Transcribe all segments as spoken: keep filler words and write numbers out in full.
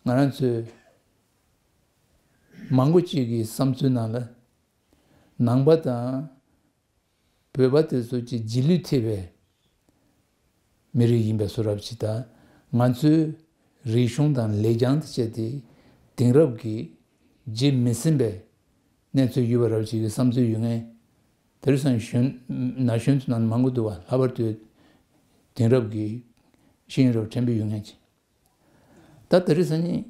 ང་རང་ཚོའི་མང་པོ་ཅིག་གི་བསམ་ཚུལ་ནང་ལ་ནང་པ་དང་། བོད་པ་དེ་ཚོ་གཅིག་རྗེས་ལུས་ཐེབས་པའི་མི་རིགས་ཡིན་པའི་བཟོ་འདྲ་ཅིག་དང་། ང་ཚོའི་རིག་གཞུང་དང་ལེགས་བྱང་དེ་བྱས་ཏེ་དེང་རབས་ཀྱི་རྗེས་མི་ཟིན་པའི་གནས་ཚུལ་ཡོད་པ་འདྲ་ཅིག་གི་བསམ་ཚུལ་ཡོད་མཁན། དེང་སང་གཞོན་ན་གཞོན་ཚོ་ནང་མང་པོ་འདུག་པ། ལྷག་པར་དུ་དེང་རབས་ཀྱི་ཤེས་ཡོན་རབ་ཕྲན་བུ་ཡོད་མཁན་ཅིག་ད་དེང་སང་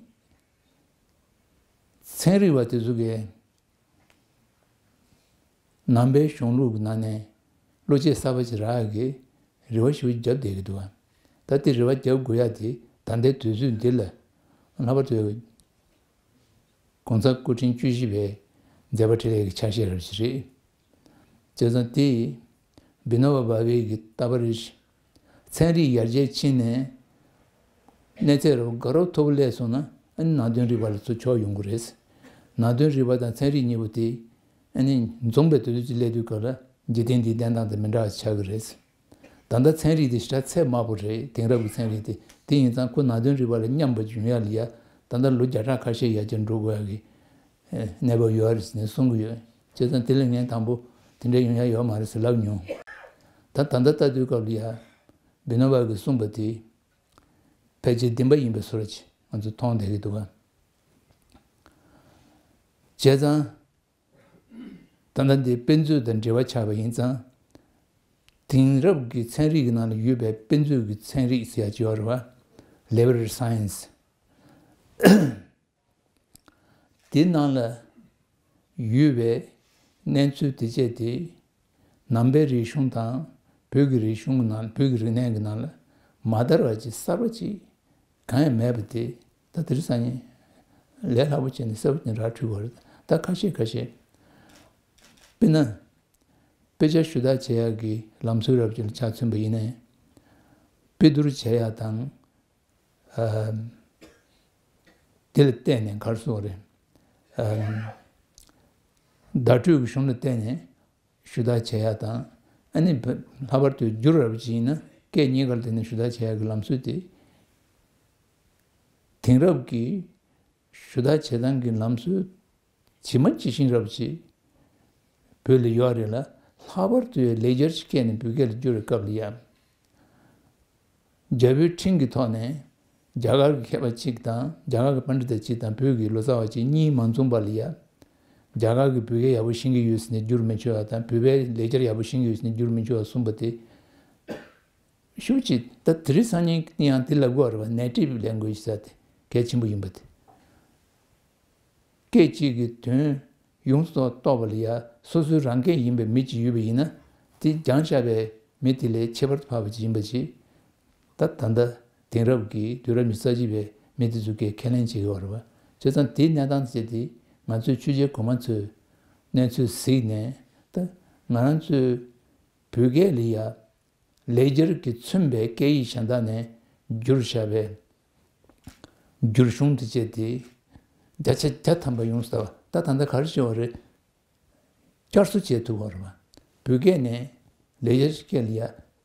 ཚན་རིག་པ་དེ་ཚོ་གིས་ནང་པའི་གཞུང་ལུགས་ཀྱི་ནང་ནས་བློ་སྐྱེད་གསར་པ་ཅིག་རག་ཡག་གི་རེ་བ་ཞེ་པོ་བརྒྱབ་བསྡད་ཀྱི་འདུག་པ། ད་དེ་རེ་བ་བརྒྱབ་དགོས་ཡག་དེ་ད་ལྟའི་དུས་ཚོད་འདི་ལ་ལྷག་པར་དུ་༸གོང་ས་སྐུ་ཕྲེང་བཅུ་བཞི་པའི་མཛད་པ་འཕྲིན་ལས་ཀྱི་ཆ་ཤས་རབ་ཅིག་རེད། བྱས་ཙང་དེ་བི་ནོ་བ་བྷ་ཝེ་གི་ལྟ་བ་རེད། ཚན་རིག་ཡར་རྒྱས་ཕྱིན་ནས་གནས་ཚད་རབ་དགའ་རབ་མཐོ་པོ་སླེབས་སོང་ན། ཨ་ནི་ནང་དོན་རིག་པ་ལ་ཚུར་ཕྱོགས་ཡོང་གི་རེད། ནང་དོན་རིག་པ་དང་ཚན་རིག་གཉིས་པོ་དེ་ཨ་ནི་འཛོམས་པའི་དུས་ཚོད་ཅིག་སླེབས་དུས་སྐབས་ལ་འཇིག་རྟེན་འདིའི་བསྟན་སྟངས་དང་མི་འདྲ་བ་ཆགས་ཀྱི་རེད། ད་ལྟ་ཚན་རིག་དེ་ཞེ་དྲག་ཚད་དམའ་པོ་རེད། དེང་རབས་ཀྱི་ཚན་རིག་དེ། དེ་ཡིན་ཙང་ཁོ་ནང་དོན་རིག་པ་ལ་མཉམ་པ་ཅིག་ཡོང་ཡག་ལ་ཡ་ད་ལྟ་ལོ་བརྒྱ་ཕྲག་ཁ་ཤས་ཡར་རྒྱས་འགྲོ་དགོས་ཡག་གི་གནས་བབ་ཡོད་རེད་ཟེར་ནས་གསུང་གི་ཡོད། བྱས་ཙང་དེ་ལས་ངས་དང་པོ་དེ་འདྲ་ཡོང་ཡག་ཡོད་མ་རེད་ཟེར་ལབ་མྱོང་། ད་ད་ལྟ་ལྟ་དུས་སྐབས་ལ་ཡ་བི་ནོ་བ་གིས་གསུངས་པ་དེ་ཕལ་ཆེར་བདེན་པ་ཡིན་པའི་བཟོ་འདྲ་ཅིག་ང་ཚོས་མཐོང་བསྡད་ཀྱི་འདུག་ག་བྱས་ཙང་ད་ལྟ་འདི་དཔེ་མཛོད་དང་འབྲེལ་བ་ཆགས་པ་ཡིན་ཙང་། དེང་རབས་ཀྱི་ཚན་རིག་གི་ནང་ལ་ཡོད་པའི་དཔེ་མཛོད་ཀྱི་ཚན་རིག་ཟེར་ཡག་ཅིག་ཡོད་རེད་པ། Library Science། དེ་ནང་ལ་ཡོད་པའི་གནས་ཚུལ་དེ་བྱས་ཏེ་ནང་པའི་རིག་གཞུང་དང་བོད་ཀྱི་རིག་གཞུང་གི་ནང་བོད་ཀྱི་རིག་གནས་ཀྱི་ནང་ལ་མ་དར་བ་ཅིག་གསར་པ་ཅིག་གང་ཡང་མེད་པ་དེ་ད་དེང་སང་ལས་སླ་པོ་བྱས་ནས་གསལ་པོ་ཅིག་ར་འཕྲོད་ཀྱི་ཡོད་རེད། ད་ཁ་ཤས་ཁ་ཤས་དཔེར་ན་དཔེ་ཆ་ཞུ་དག་བྱེད་ཡག་གི་ལམ་སྲོལ་རབ་ཅིག་ལ་ཆ་མཚོན་པ་ཡིན་ནའི་དཔེ་བསྡུར་བྱེད་ཡག་དང་། ཨམ། དེ་ལ་བརྟེན་ནས་ག་རེ་ཟེར་དགོས་རེད། ཨམ། བརྡ་སྤྲོད་ཀྱི་གཞུང་ལ་བརྟེན་ནས་ཞུ་དག་བྱེད་ཡག་དང་། ཨ་ནི་བ་ལྷག་པར་དུ་བསྒྱུར་རབ་ཅིག་ཡིན་ན་སྐད་གཉིས་ཀ་ལ་བརྟེན་ནས་ཞུ་དག་བྱེད་ཡག་གི་ལམ་སྲོལ་དེ། དེང་རབས་ཀྱི་ཞུ་དག་བྱེད་སྟངས་ཀྱི་ལམ་སྲོལ་ཇི་མ་ཇི་བཞིན་རབ་ཅིག་བོད་ལ་ཡོད་རེད་ལ། ལྷག་པར་དུ་ལེགས་སྦྱར་ཅིག་བཀལ་ནས་བོད་སྐད་ལ་བསྒྱུར་བའི་སྐབས་ལ་ཡ། རྒྱལ་པོའི་ཁྲིམས་ཀྱི་ཐོག་ནས་རྒྱ་གར་གྱི་མཁས་པ་གཅིག་དང་རྒྱ་གར་གྱི་པཎྜི་ཏ་གཅིག་དང་བོད་ཀྱི་ལོ་ཙཱ་བ་གཅིག་གཉིས་མ་འཛོམས་པ་ལ་ཡ། རྒྱ་གར་གྱི་བོད་སྐད་ཡག་པོ་ཤེས་ཀྱི་ཡོད་ཟེར་ནས་བསྒྱུར་མི་ཆོག་པ་དང་། བོད་པའི་ལེགས་སྦྱར་ཡག་པོ་ཤེས་ཀྱི་ཡོད་ཟེར་ནས་བསྒྱུར་མི་ཆོག་པ་གསུངས་པ་དེ། ཤུགས་ཀྱིས་ད་དེང་སང་ཉིན་ཡང་དེ་ལབ་དགོས་རེད་པ། Native language ཟེར་དེ་གལ་ཆེན་པོ་ཡིན་པ་དེ། སྐད་ཅིག་གི་དོན་ཡོངས་སུ་རྟོགས་པ་ལ་ཡ་སོ་སོའི་རང་སྐད་ཡིན་པའི་མི་གཅིག་ཡོད་པ་ཡིན་ན། དེ་སྦྱངས་བཞག་པའི་མི་དེ་ལས་ཁྱད་པར་དུ་འཕགས་པ་ཅིག་ཡིན་པ་ཅིག་ད་ད་ལྟ་དེང་རབས་ཀྱི་དུས་རབས་ཉི་ཤུ་རྩ་གཅིག་པའི་མི་དེ་ཚོ་གིས་ཁས་ལེན་བྱེད་ཀྱི་ཡོད་རེད་པ། བྱས་ཙང་དེའི་གནས་སྟངས་དེ་བྱས་ཏེ་ང་ཚོའི་ཆོས་བྱེད་གོང་མ་ཚོས་གནས་ཚུལ་གཟིགས་ནས། ད་ང་རང་ཚོའི་བོད་སྐད་ལ་ཡ་ལེགས་སྦྱར་གྱིས་མཚོན་པའི་སྐད་ཡིག་གཞན་དག་ནས་བསྒྱུར་བཞག་པའི་བསྒྱུར་གཞུང་དེ་བྱས་ཏེ་བརྒྱ་ཆ་བརྒྱ་ཐམ་པ་ཡོངས་སུ་ད་ད་ལྟ་ག་རེ་བྱས་པ་རེད། བསྐྱར་གསོ་བྱེད་ཐུབ་པ་རེད་པ། བོད་སྐད་ནས་ལེགས་སྦྱར་སྐད་ལ་ཡ་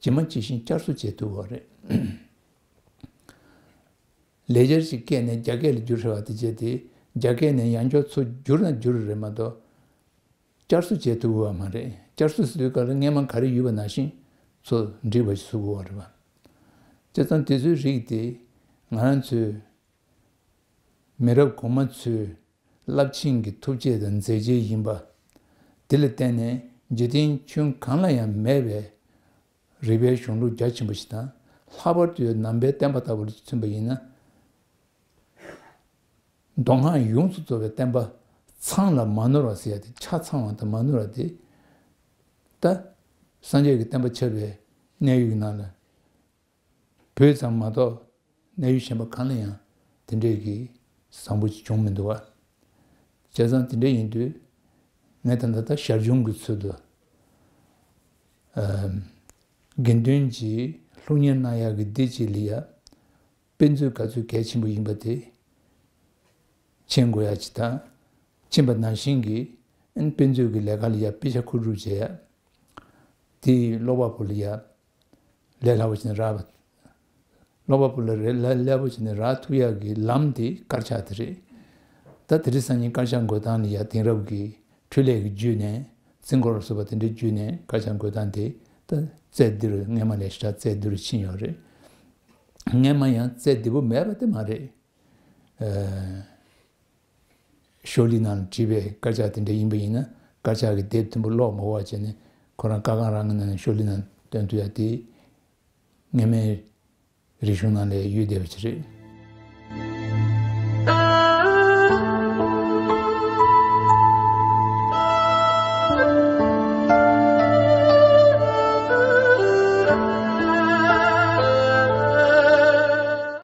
ཇི་མ་ཇི་བཞིན་བསྐྱར་གསོ་བྱེད་ཐུབ་པ་རེད། ལེགས་སྦྱར་གྱི་སྐད་ནས་རྒྱ་སྐད་ལ་བསྒྱུར་བཞག་པ་དེ་བྱས་ཏེ་རྒྱ་སྐད་ནས་ཡང་བསྐྱར་ཚུར་བསྒྱུར་ན་བསྒྱུར་རེད་མ་གཏོགས། བསྐྱར་གསོ་བྱེད་ཐུབ་ཀྱི་ཡོད་མ་རེད། བསྐྱར་གསོ་ཟེར་དུས་སྐབས་ལ་སྔན་མ་ག་རེ་ཡོད་པ་ནང་བཞིན་ཚུར་འགྲིག་པ་ཞིག་བཟོ་དགོས་པ་རེད་པ། བྱས་ཙང་དེ་ཚོའི་རིགས་དེ་ང་རང་ཚོའི་མི་རབས་གོང་མ་ཚོའི་རླབས་ཆེན་གྱི་ཐུགས་བསྐྱེད་དང་མཛད་རྗེས་ཡིན་པ། དེ་ལ་བརྟེན་ནས་འཇིག་རྟེན་ཁྱོན་གང་ལ་ཡང་མེད་པའི་རིག་པའི་གཞུང་ལུགས་རྒྱ་ཆེན་པོ་ཞིག་དང་། ལྷག་པར་དུ་ནང་པའི་བསྟན་པ་ལྟ་བུ་ལ་མཚོན་པ་ཡིན་ན། མདོ་སྔགས་ཡོངས་སུ་རྫོགས་པའི་བསྟན་པ་ཚང་ལ་མ་ནོར་བ་ཟེར་ཡ་དེ། ཆ་ཚང་བ་དང་མ་ནོར་བ་དེ། ད་སངས་རྒྱས་ཀྱི་བསྟན་པ་ཁྱབ་པའི་གནས་ཡུལ་གྱི་ནང་ལ་བོད་ཙམ་མ་གཏོགས་གནས་ཡུལ་གཞན་པ་གང་ལ་ཡང་དེ་འདྲས་ཀྱི་བཟང་པོ་ཅིག་བྱུང་མི་འདུག་པ། བྱས་ཙང་དེ་འདྲས་ཡིན་དུས་ངས་ད་ལྟ་ད་ཞར་བྱུང་གི་ཚུལ་དུ་ཨམ། དགེ་འདུན་གྱིས་སློབ་གཉེར་གནང་ཡག་གི་འདི་གཅིག་ལ་ཡ། དཔེ་མཛོད་ག་ཚོད་གལ་ཆེན་པོ་ཡིན་པ་དེ་མཁྱེན་དགོས་ཡ་ཅིག་དང་། མཁྱེན་པ་ནང་བཞིན་གྱི་ཨན་དཔེ་མཛོད་ཀྱི་ལས་ཀ་ལ་ཡ་དཔེ་ཆ་མཁོ་སྒྲུབ་བྱེད་ཡ། དེ་ཡི་ཀློག་པ་པོ་ལ་ཡ་ལས་སླ་པོ་ཅིག་རག་པ། ཀློག་པ་པོ་ལ་རེ་ལ་ལེགས་པོ་བྱས་ནས་རག་ཐུབ་ཡག་གི་ལམ་དེ་དཀར་ཆག་དེ་རེད། ད་དེ་རིང་སང་ཉིན་དཀར་ཆག་འགོད་སྟངས་ལ་ཡ་དེང་རབས་ཀྱི་འཕྲུལ་ལས་ཀྱི་བརྒྱུད་ནས་རྩིས་འཁོར་སོགས་པ་དེ་འདྲའི་བརྒྱུད་ནས་དཀར་ཆག་འགོད་སྟངས་དེ་ད་རྩལ་བདེ་རུ་སྔས་མ་ལས་ཞེ་དྲག་རྩལ་བདེ་རུ་ཕྱིན་ཡོད་རེད། སྔས་མ་ཡང་རྩལ་བདེ་པོ་མེད་པ་དེ་མ་རེད། ཨ། ཤོ་ལོ་ཀ་ནང་བྲིས་པའི་དཀར་ཆག་དེ་འདྲ་ཡིན་པ་ཡིན་ན། དཀར་ཆག་གི་དེབ་མཐོན་པོ་ཀློག་མ་དགོས་པ་བྱས་ནས་ཁོ་རང་ཀ་ཁང་རང་གི་ནང་ནས་ཤོ་ལོ་ཀ་ནང་བཏོན་ཐུབ་ཡ་དེ། སྔས་མའི་རིག་གཞུང་ནང་ལ་ཡོད་བསྡད་པ་ཅིག་རེད།